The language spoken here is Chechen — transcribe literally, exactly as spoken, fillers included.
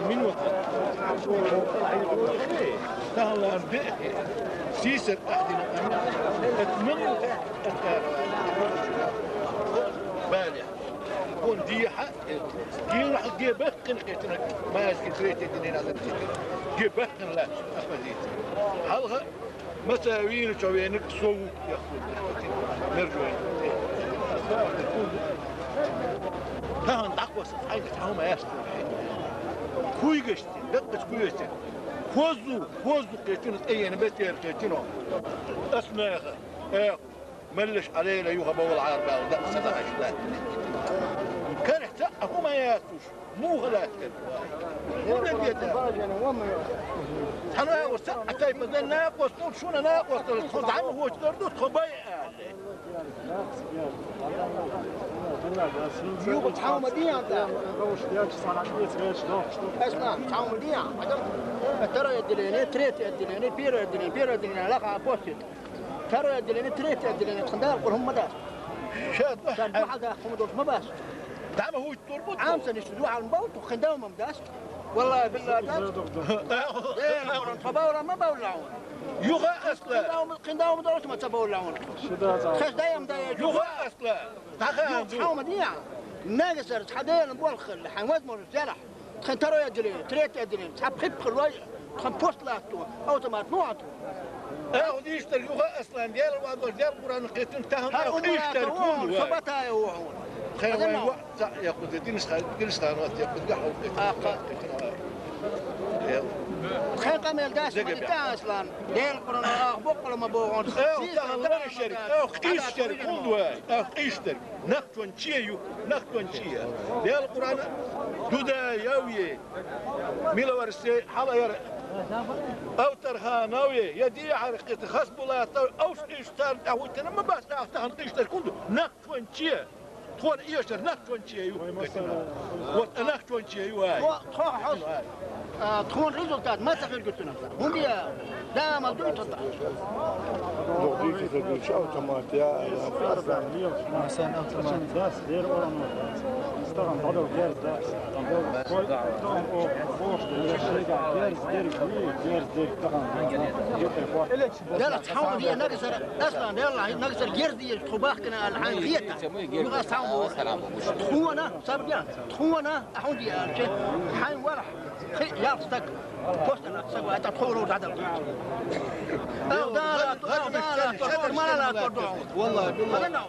Мин вот. Тахлар бе. Сисер ахдин. Эт мин. Бале. Он дия ха. Гила ге бахкин китна. Маски третий день надо. Ге бахкин ла. Оппозиция. Халха. Масса вийна чо вениг сов яхуд. Мержой. Тахан дакъвас, айна тахан ма яшт. Куйгашти, дакъвас куйгашти. Хозу, хозу кечуна, эйена бетер кечуна. Аснаха, эх, меллеш алейла юха бавла арбал, да, сада ашда. Карахта, ахума ясуш. Муха лаьттар. Муха лаьттар. Хьана варса, а тайпа дан накъостал, шуна накъостал, тхо дӀа ма хӀоттар ду, тхо бай аьлла. Юха цхьа ма дий хьан тӀа? Аслан, цхьа ма дий хьан? Адам, второе отделение, третье отделение, первое отделение, первое отделение, лаха апостит. Второе отделение, третье отделение, тхандал, къурхӀумма дас. Ша, ша, духьал да, хӀума долуш ма баш. ДӀа ма хӀуттур бу. Амса ниш духьал ма бал, ту хиндав мам дас. Валлахи, биллахи, дас. Э, Къуръан, тхо бавла ма бавла хьуна. Юха асла. Хиндав ма, хиндав ма долуш ма ца бавла хьуна. Хеш даям дая. Юха асла. Дага. Юха ма диа. Нагасар, цхьа Делан болх хилла, хьайн возможность яра. Тхан второе отделение, третье отделение, цхьа пхипхалой, тхан пост латту, автомат ну ату. Ах, диштар юха Аслан, дел вадор, дел Къуръан кхетин, тахан ах, иштар кун вай. Сабатая вон. Хай вай ва, ца, я куда динс хай, динс хай ват, я куда хал кхетин. Хай камел дас, ма дита Аслан. Дел Къуръан ах боккъала ма богон. Ах, тахан ларишер, ах, иштар кун вай, ах, иштар. Нах чон чия ю, нах чон чия. Дел Къуръан дуда яве. Милаварсе хьала яра. Автор ханаве, я дия хьаркъита хас булата, авс иштар, а хутана ма бас, а тахан иштар кунду. Нах чон чия. Тхор иштар нах чон чия ю. Вот а нах чон чия ю ай. Тхо, тхо хьос. А, тхуна результат ма ца хир гуттунах. ХӀунда я? Да, ма дуй тхо. Дох дийцу ца дуьйцу автомат я. Масан автомат. Дас, дер оран. Стаган дадал герз дас. Дадал. Герз дерг, герз дерг, таган. Дала цхьаун дия нагасара, Аслан, Дала нагасара герз дия тхо бахкана ал хьайн хета. Юга сам бу. Тхуна, сабга, тхуна, ахун дия алче. Хьайн вара. Хи, ялх стак. Постана, сагва, это тхоро дадал. Ау, дала, ау, дала, ау, мала, ау, ду. Валлахи, билла.